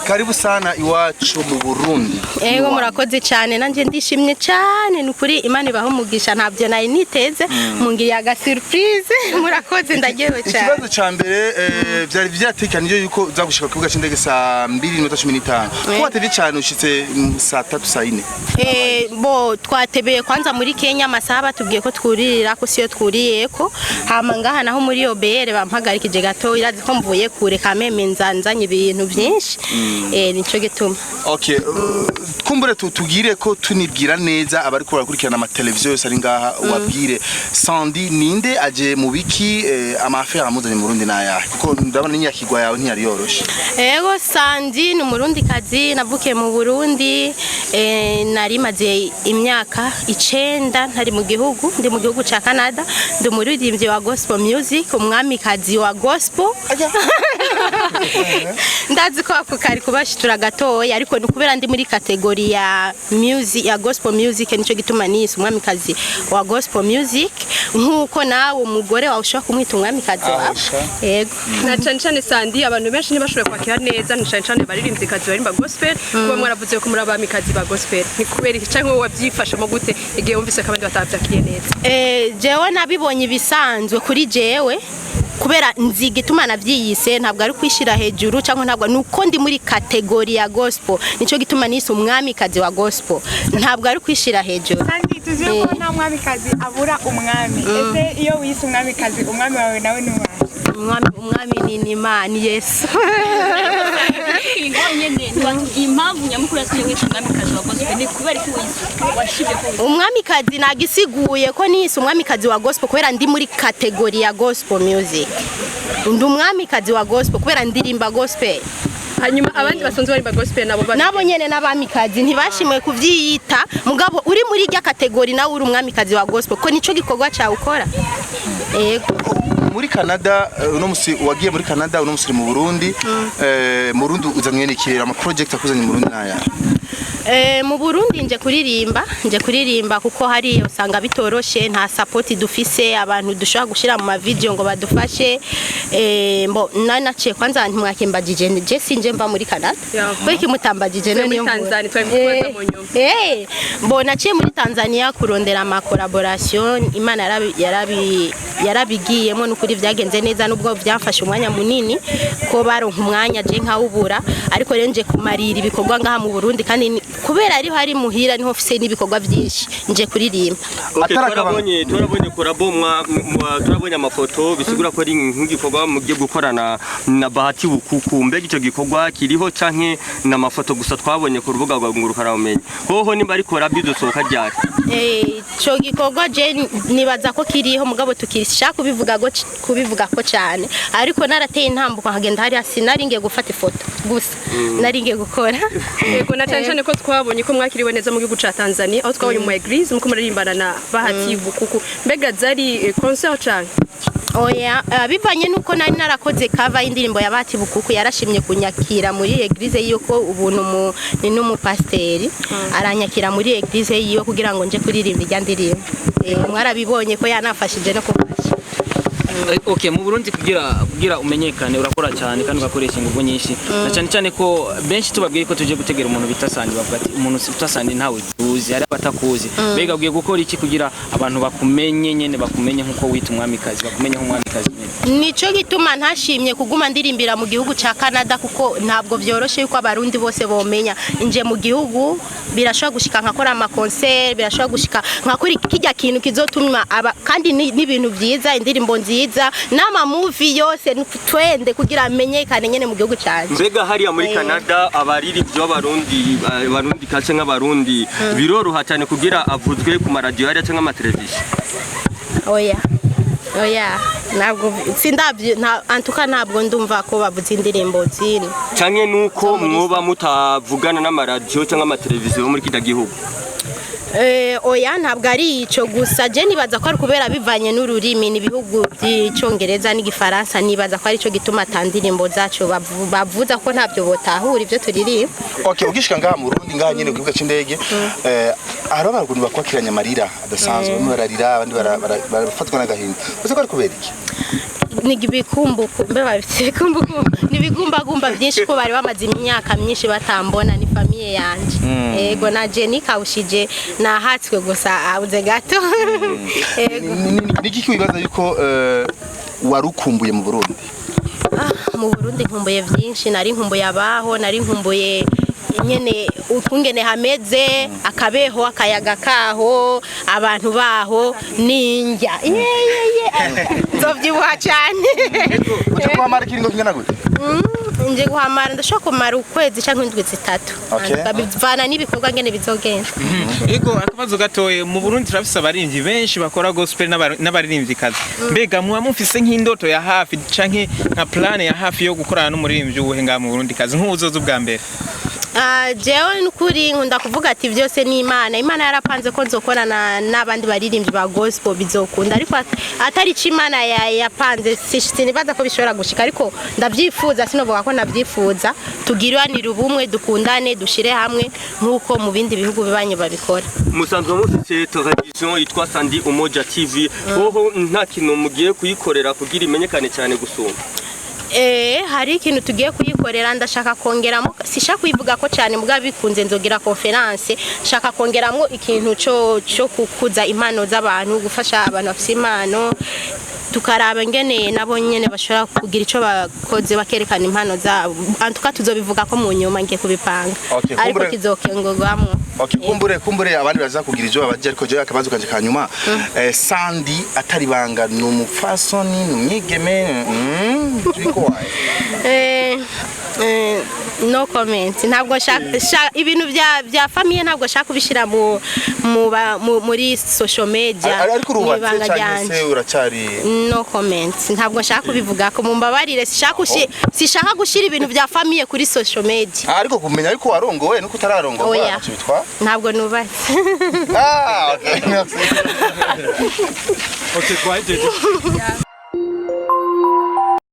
Karibu sana iwacu mu Burundi. Ego, murakoze cyane. Nanjye ndishimye cyane, ni ukuri Imana ibaha umugisha. Ntabyo nari niteze, mungiriye aga surprise. Murakoze, ndagewe cyane. Ikibazo ca mbere, vyari vyatekanije yuko uza gushika ku kibuga c'indege saa 2:15. Ko watevye cane, ushitse saa 3, saa 4? Bo twatebeye kwanza muri Kenya, amasaha batubwiye ko twuririra ko siyo twuriyeko. Hama ngaha naho muri OBR bampagarikije gato, irazi ko mvuye kure kameme, nzanzanye ibintu byinshi, nico gituma. Okay, kumbure tugire ko tunibwira neza abariko barakurikirana amateleviziyo yose ari ngaha, ubabwire Sandy ninde, aje mu biki, ama affaires amuzanye mu Burundi n'ayahe, kuko ndabona n'inyakigwa yawe ntiyari yoroshe. Ego, Sandy ni Umurundikazi, navukiye mu Burundi. Nari maze imyaka 9 ntari mu gihugu, ndi mu gihugu ca Canada. Ndi umuririmbyi wa gospel music, umwamikazi wa gospel. Ndazi ko ako kari kubashitura gatoya, ariko ni kubera ndi muri catégorie ya music, ya gospel music, nico gituma nise umwamikazi wa gospel music, nkuko nawe umugore wawe ushobora kumwita umwamikazi wawe. Ahisha. Yego. Na cane cane Sandy, abantu benshi ntibashoboye kwakira neza, na cane cane abaririmbyi baririmba gospel, kuba mwaravuze ko muri abamikazi ba gospel. Ni kubera iki, canke wowe wavyifashemo gute igihe wumvise ko abandi batavyakiriye neza? Jewe nabibonye ibisanzwe kuri jewe, kubera nzi igituma navyiyise. Ntabwo ari kwishira hejuru cyangwa ntabwo, nuko ndi muri catégorie ya gospel, nico gituma nise umwamikazi wa gospel. Ntabwo ari kwishira hejuru. Kandi tuzi yuko nta mwamikazi abura umwami. Ese iyo wiyise umwamikazi, umwami wawe nawe ni uwahe? Umwami ni Imana, ni Yesu. Nyene ntiwatubwiye impamvu nyamukuru yatumye witwa umwamikazi wa gospel. Ni kubera iki wise washimye ko wise? Umwamikazi nagisiguye ko nise umwamikazi wa gospel kubera ndi muri catégorie ya gospel music. Ndi umwamikazi wa gospel kubera ndirimba gospel. Hanyuma abandi basanzwe baririmba gospel nabo Nabo nyene n'abamikazi, ntibashimwe kuvyiyita, mugabo uri muri irya catégorie nawe uri umwamikazi wa gospel, ko nico gikorwa cawe ukora. Yego. Muri Canada, uno musi wagiye muri Canada, uno musi uri mu Burundi. Mu Burundi uzanywe n'ikirere, ama project akuzanye mu Burundi n'aya? Mu Burundi nje kuririmba, nje kuririmba kuko hari usanga bitoroshe, nta support dufise, abantu dushobora gushira mu ma video ngo badufashe. Mbo nanaciye kwanza, ntimwakimbagije, je sinje mva muri Canada. Ko iki mutambagije? Tuvuye None muri niyo mvura. Tanzania, twari kubaza mu nyuma. Mbo naciye muri Tanzania kurondera ama collaboration. Imana yarabigiyemo, nukuri byagenze neza, nubwo byafashe umwanya munini ko baronka umwanya je nkawubura. Ariko rero nje kumarira ibikorwa ngaha mu Burundi, kandi kubera ariho hari muhira, niho mfise n'ibikorwa byinshi, nje kuririmba. Okay, Atari twarabonye collabo, turabonye amafoto, bisigura ko ari nk'igikorwa mugiye gukorana na Bahati Bukuku. Mbega ico gikorwa kiriho, canke n'amafoto gusa twabonye ku rubuga rwa ngurukanabumenyi? Hoho nimba ari collabo, izosohoka ryari? Ico gikorwa je nibaza ko kiriho, mugabo tukishaka kubivuga ko cyane, ariko narateye intambuko nkagenda hariya, sinari ngiye gufata ifoto gusa, nari ngiye gukora. Yego, na cane cane ko twabonye ko mwakiriwe neza mu gihugu ca Tanzania, aho twabonye mu église muko muririmbana na Bahati Bukuku. Mbega zari concert canke? Oya, bivanye nuko nari narakoze cover y'indirimbo ya Bahati Bukuku, yarashimye kunyakira muri église yiwe, ko ubuntu ni n'umupasteri, aranyakira muri église yiwe kugira ngo nje kuririmba irya ndirimbo. Mwarabibonye ko yanafashije no kumfasha. Okay, mu Burundi kugira umenyekane urakora cyane kandi ugakoresha ingufu nyinshi, na cyane cyane ko benshi tubabwiye ko tuje gutegera umuntu bita Sandy, bavuga ati umuntu bita Sandy ntawe tuzi, hari abatakuzi. Mbega ugiye gukora iki kugira abantu bakumenye nyene, bakumenye nkuko wita umwamikazi, bakumenye nk'umwamikazi nyene? Nico gituma ntashimye kuguma ndirimbira mu gihugu ca Canada, kuko ntabwo vyoroshe yuko Abarundi bose bomenya. Inje mu gihugu birashobora gushika nkakora ama concert, birashobora gushika nkakora kijya kintu kizotuma aba, kandi n'ibintu vyiza, indirimbo nziza n'ama movie yose, twende kugira amenyekane nyene mu gihugu canje. Mbega hariya muri Canada abaririmbyi b'Abarundi, Abarundi kace nk'Abarundi, biroroha cyane kugira avuzwe ku maradiyo hariya cyangwa amateleviziyo? Oya, ntabwo sindabyo, nta antuka, ntabwo ndumva ko bavuze indirimbo zino. Canke nuko mwoba mutavugana n'amaradiyo cyangwa amateleviziyo yo muri kijya gihugu? Oya, ntabwo ari ico gusa. Je nibaza ko ari kubera bivanye n'ururimi, n'ibihugu by'Icyongereza n'Igifaransa. Nibaza ko ari cyo gituma ata ndirimbo zacu bavuza, ko ntabyo botahura ibyo turirimba. Okay, ugishika ngaha mu Burundi, ngaha nyene ku kibuga c'indege, hari abantu bakwakiranya amarira adasanzwe, bamwe bararira, abandi barafatwa n'agahinda. Uzi ko ari kubera iki? Ni ibikumbuku mbe babise ibikumbukumbu, ni ibigumbagumba byinshi ko bari bamaze imyaka myinshi batambona. Ni famille yanje, yego. Na Jenny kawushije nahatswe gusa abuze gato, yego. Ni iki wibaza yuko warukumbuye mu Burundi? Ah, mu Burundi nkumbuye byinshi. Nari nkumbuye abaho, nari nkumbuye nyene ukungene hameze, akabeho, akayaga kaho, abantu baho n'indya. Yeyeye, nzovyibuha cyane. Uje kuhamara ikiringo kingana gute? Nje guhamara, ndashobora kumara ukwezi canke indwi 3. Bivana n'ibikorwa ngene bizogenda. Ego, akabazo gatoye: mu Burundi turafise abaririmbyi benshi bakora gospel n'abaririmvyikazi. Mbega muba mufise nk'indoto ya hafi canke nka plan ya hafi yo gukorana n'umuririmbyi uwuhe ngaha mu Burundi kazi nk'uwuzoza ubwa mbere? Ah, jewe nukuri nkunda kuvuga ati byose ni Imana. Imana yarapanze ko nzokorana n'abandi baririmbyi ba gospel, bizokunda, ariko atari ico Imana yapanze sinibaza ko bishobora gushika, ariko ndavyifuza. Sinovuga ko navyifuza. Tugiranire ubumwe, dukundane, dushire hamwe nk'uko mu bindi bihugu bibanyi babikora. Musanzwe mufite televiziyo yitwa Sandi Umoja TV, hoho nta kintu mugiye kuyikorera kugira imenyekane cyane gusumba? Hari ikintu tugiye kuyikorera. Ndashaka kongeramo, sishaka kuyivuga ko cyane, mbwa bikunze nzogira conférence. Nshaka kongeramo ikintu cyo kukuza impano z'abantu, gufasha abantu bafite impano, tukaraba ngene nabo nyene bashobora kugira ico bakoze bakerekana impano zabo. Antuka tuzobivuga ko mu nyuma, ngiye kubipanga. Okay, ariko kizokengurwamwo. Okay, kumbure abandi baza kugira ivyo babaje, ariko jewe akabazo kanje kanyuma, Sandi atari banga, ni umupfasoni, ni umwigeme, turiko waye? No comment. Ntabwo nshaka ibintu bya famille, ntabwo nshaka kubishira mu mu ba- mu- muri social media. Ariko urubatse Mw'ibanga canke ryanje. se uracyari? No comment, ntabwo nshaka kubivuga ko, mumbabarire. Sishaka gushira ibintu bya famille kuri social media. Ah, ariko kumenya ariko warongowe nuko utararongorwa Oya. ntacyo bitwa. Ntabwo nubatse. Ah, okay, merci. Okay, twahejeje.